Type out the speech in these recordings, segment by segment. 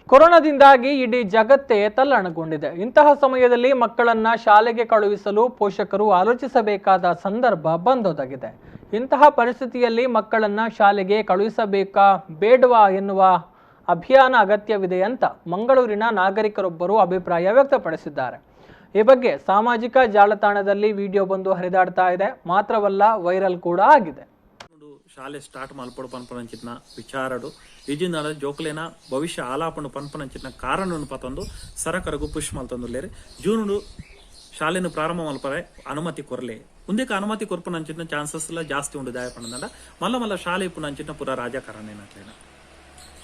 ಕೊರೋನಾದಿಂದಾಗಿ ಇಡೀ ಜಗತ್ತೇ ತಲ್ಲಣಗೊಂಡಿದೆ. ಇಂತಹ ಸಮಯದಲ್ಲಿ ಮಕ್ಕಳನ್ನ ಶಾಲೆಗೆ ಕಳುಹಿಸಲು ಪೋಷಕರು ಆಲೋಚಿಸಬೇಕಾದ ಸಂದರ್ಭ ಬಂದೊದಗಿದೆ. ಇಂತಹ ಪರಿಸ್ಥಿತಿಯಲ್ಲಿ ಮಕ್ಕಳನ್ನ ಶಾಲೆಗೆ ಕಳುಹಿಸಬೇಕಾ ಬೇಡವಾ ಎನ್ನುವ ಅಭಿಯಾನ ಅಗತ್ಯವಿದೆ ಅಂತ ಮಂಗಳೂರಿನ ನಾಗರಿಕರೊಬ್ಬರು ಅಭಿಪ್ರಾಯ ವ್ಯಕ್ತಪಡಿಸಿದ್ದಾರೆ. ಈ ಬಗ್ಗೆ ಸಾಮಾಜಿಕ ಜಾಲತಾಣದಲ್ಲಿ ವಿಡಿಯೋ ಬಂದು ಹರಿದಾಡ್ತಾ ಇದೆ. ಮಾತ್ರವಲ್ಲ, ವೈರಲ್ ಕೂಡ ಆಗಿದೆ. ಶಾಲೆ ಸ್ಟಾರ್ಟ್ ಮಲ್ಪೊಡು ಪನ್ಪುನಂಚಿನ ವಿಚಾರಡು ಇಜಿಂದಾಂಡ ಜೋಕ್ಲೆನ ಭವಿಷ್ಯ ಆಲಾಪುಂಡು ಪನ್ಪುನಂಚಿನ ಕಾರಣನು ಪತೊಂದು ಸರಕಾರಗು ಪುಷ್ ಮಲ್ತೊಂದುಲ್ಲೆರ್. ಜೂನುಡು ಶಾಲೆನ್ ಪ್ರಾರಂಭ ಮಲ್ಪರೆ ಅನುಮತಿ ಕೊರ್ಲೆ. ಉಂದೆಕ್ ಅನುಮತಿ ಕೊರ್ಪುನಂಚಿನ ಚಾನ್ಸಸ್ ಲ ಜಾಸ್ತಿ ಉಂಡು. ದಾಯೆ ಪಂಡಂಡ ಮಲ್ಲ ಮಲ್ಲ ಶಾಲೆ ಇಪ್ಪುನಂಚಿನ ಪೂರ ರಾಜಕಾರಣಿನಕ್ಲೆನ.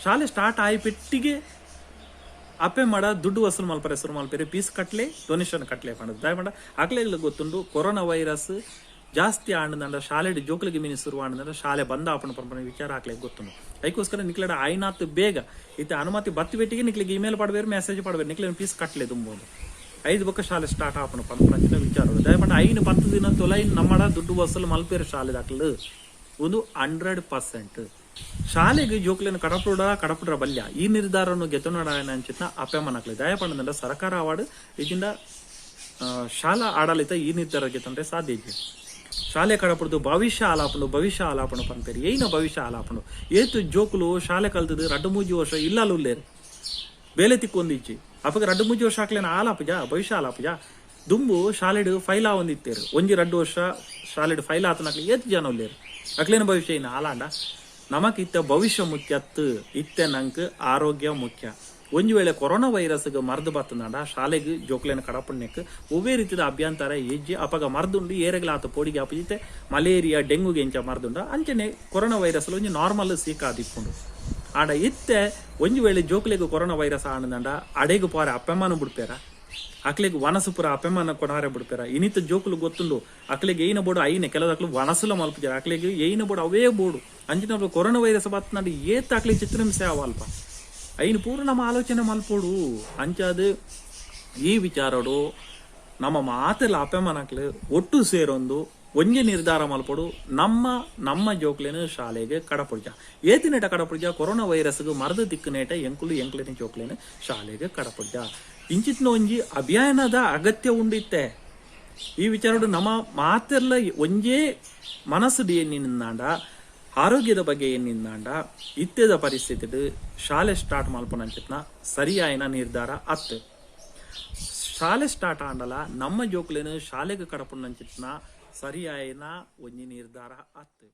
ಶಾಲೆ ಸ್ಟಾರ್ಟ್ ಆಯಿ ಪೆಟ್ಟಿಗೆ ಅಪ್ಪೆ ಮಾಡ ದುಡ್ಡು ವಸೂಲು ಮಲ್ಪರೆ ಶುರು ಮಲ್ಪೆರೆ, ಫೀಸ್ ಕಟ್ಲೆ, ಡೊನೇಷನ್ ಕಟ್ಲೆ ಪಂಡದು. ದಾಯೆ ಪಂಡ ಅಕ್ಲೆಗ್ಲ ಗೊತ್ತುಂಡು, ಕೊರೋನಾ ವೈರಸ್ ಜಾಸ್ತಿ ಆಂಡಂಡ, ಶಾಲೆಡ್ ಜೋಕ್ಲೆಗ್ ಮಿನಿ ಶುರು ಆಂಡಂಡ ಶಾಲೆ ಬಂದ್ ಆಪುಂಡು ಪನ್ಪುನ ವಿಚಾರ ಅಕ್ಲೆಗ್ ಗೊತ್ತುಂಡು. ಐಕೋಸ್ಕರ ನಿಕ್ಲೆಡ ಆಯ್ನಾತ್ ಬೇಗ ಇತ್ತೆ ಅನುಮತಿ ಬತ್ತಿ ಬೆಟ್ಟಿಗೆ ನಿಕ್ಲೆಗ್ ಇಮೇಲ್ ಪಾಡ್ವೇರು, ಮೆಸೇಜ್ ಪಾಡ್ವೇರು, ನಿಕ್ಲೆನ ಫೀಸ್ ಕಟ್ಲೆ ದುಂಬುಂದು, ಐದು ಬೊಕ್ಕ ಶಾಲೆ ಸ್ಟಾರ್ಟ್ ಆಪುಂಡು ಪನ್ಪುನಂಚಿನ ವಿಚಾರ. ದಾಯೆ ಪಂಡ 5-10 ದಿನ ತೊಲೈ ನಮ್ಮಡ ದುಡ್ಡು ವಸೂಲು ಮಲ್ಪೇರು ಶಾಲೆದಕ್ಲು. ಒಂದು 100%. ಶಾಲೆಗೆ ಜೋಕ್ಲೆನ ಕಡಪುಡ ಕಡಪುಡ್ರ ಬಲ್ಯ, ಈ ನಿರ್ಧಾರವನ್ನು ಗೆತೊನಡ ಅಂಚಿನ ಅಪ್ಪೆ ಮನಕ್ಲೆ. ದಯ ಪಂಡಂಡ ಸರ್ಕಾರ ಅವಾರ್ಡ್ ಇಜಿಂಡ ಶಾಲಾ ಆಡಳಿತ ಈ ನಿರ್ಧಾರ ಗೆತೊಂಡ್ರೆ ಸಾಧ್ಯ ಇಜ್ಜಿ. ಶಾಲೆ ಕಡಪುಡ್ದು ಭವಿಷ್ಯ ಆಲಾಪುಂಡು, ಭವಿಷ್ಯ ಆಲಾಪುಂಡು ಪನ್ಪೇರು. ಏನ ಭವಿಷ್ಯ ಆಲಾಪುಂಡು? ಏತು ಜೋಕುಲು ಶಾಲೆ ಕಲ್ತದು 2-3 ವರ್ಷ ಇಲ್ಲಲ್ ಉಲ್ಲೇರು, ಬೇಲೆ ತಿಕ್ಕೊಂದಿಜ್ಜಿ. ಅಪಗ 2-3 ವರ್ಷ ಹಾಕ್ಲೇನ ಆಲಾಪುಜ? ಭವಿಷ್ಯ ಆಲಾಪುಜ? ದುಂಬು ಶಾಲೆಡ್ ಫೈಲ್ ಆವೊಂದಿತ್ತೇರು. 1-2 ವರ್ಷ ಶಾಲೆಡ್ ಫೈಲ್ ಆತನಕ್ಲೆ ಏತ್ ಜನ ಉಲ್ಲೇರು? ಅಕ್ಲೇನ ಭವಿಷ್ಯ ಇನ್ನ ಆಲಾಂಡ? ನಮಕ್ ಇತ್ತ ಭವಿಷ್ಯ ಮುಖ್ಯತ್ತು, ಇತ್ತೆ ನಂಕ್ ಆರೋಗ್ಯ ಮುಖ್ಯ. ಒಂಜಿ ವೇಳೆ ಕೊರೋನಾ ವೈರಸ್ಗೆ ಮರ್ದು ಬತ್ತಂದಾಂಡ ಶಾಲೆಗೆ ಜೋಕ್ಲೆನ ಕಡಪುಣ್ಣೆಕ್ ಒವ್ವೇ ರೀತಿದ ಅಭ್ಯಂತರ ಹೆಜ್ಜೆ. ಅಪಗ ಮರ್ದುಂಡು, ಏರೆಗ್ಲ ಆತ ಪೋಡಿಗೆ ಆಪುಜಿತೆ. ಮಲೇರಿಯಾ, ಡೆಂಗುಗೆ ಎಂಚ ಮರ್ದುಂಡು, ಅಂಚನೆ ಕೊರೋನಾ ವೈರಸ್ ಒಂಜಿ ನಾರ್ಮಲ್ ಸೀಕ ಆದಿಪ್ಪುಂಡು. ಆಂಡ ಇತ್ತೆ ಒಂಜಿ ವೇಳೆ ಜೋಕ್ಲೆಗ್ ಕೊರೋನಾ ವೈರಸ್ ಆಂಡಂಡ ಅಡೆಗ್ ಪೋರೆ ಅಪ್ಪೆಮ್ಮನ ಬಿಡ್ಪೇರ? ಅಕ್ಲೆಗ್ ವನಸು ಪುರ ಅಪ್ಪೆಮ್ಮನ ಕೊನಾರೆ ಬಿಡ್ಪೇರ? ಇನಿತ ಜೋಕುಲು ಗೊತ್ತುಂಡು, ಅಕ್ಲೆಗ್ ಏನ ಬೋಡು ಐನೆ. ಕೆಲದಕ್ಲು ವನಸುಲ ಮಲ್ಪುಜಾರ, ಅಕ್ಲೆಗ್ ಏನ ಬೋಡು ಅವೇ ಬೋಡು. ಅಂಚಿನ ಕೊರೋನಾ ವೈರಸ್ ಬತ್ತಂಡ ಏತ್ ಅಕ್ಲೆಗ್ ಚಿತ್ರಹಿಂಸೆ ಆವಲ್ಪ, ಐನ್ ಪೂರ ನಮ್ಮ ಆಲೋಚನೆ ಮಲ್ಪೊಡು. ಅಂಚಾದ್ ಈ ವಿಚಾರಡು ನಮ್ಮ ಮಾತೆಲ್ಲ ಅಪ್ಪೆಮ್ಮನಕ್ಲು ಒಟ್ಟು ಸೇರೊಂದು ಒಂಜಿ ನಿರ್ಧಾರ ಮಲ್ಪೊಡು. ನಮ್ಮ ನಮ್ಮ ಜೋಕ್ಲೆನ ಶಾಲೆಗೆ ಕಡಪುಡ್ಜ. ಏತಿನೇಟ ಕಡಪುಡ್ಜ? ಕೊರೋನಾ ವೈರಸ್ಗೆ ಮರದು ತಿಕ್ಕನೇಟ ಎಂಕುಲು ಎಂಕ್ಲೆನ ಜೋಕ್ಲೆನ ಶಾಲೆಗೆ ಕಡಪುಡ್ಜ. ಇಂಚಿತ್ನ ಒಂಜಿ ಅಭಿಯಾನದ ಅಗತ್ಯ ಉಂಡಿತ್ತೆ. ಈ ವಿಚಾರಡು ನಮ್ಮ ಮಾತೆಲ್ಲ ಒಂಜೇ ಮನಸ್ಸು ಏನಿಂದಾಂಡ, ಆರೋಗ್ಯದ ಬಗ್ಗೆ ಏನಿಂದಾಂಡ, ಇತ್ತೆದ ಪರಿಸ್ಥಿತಿ ಶಾಲೆ ಸ್ಟಾರ್ಟ್ ಮಲ್ಪುನಂಚಿತ್ನ ಸರಿಯಾಯಿನ ನಿರ್ಧಾರ ಅತ್ತು. ಶಾಲೆ ಸ್ಟಾರ್ಟ್ ಆಂಡಲ ನಮ್ಮ ಜೋಕ್ಲೆನ ಶಾಲೆಗೆ ಕಡಪುನಂಚಿತ್ನ ಸರಿಯಾಯಿನ ಒಂಜಿ ನಿರ್ಧಾರ ಅತ್ತು.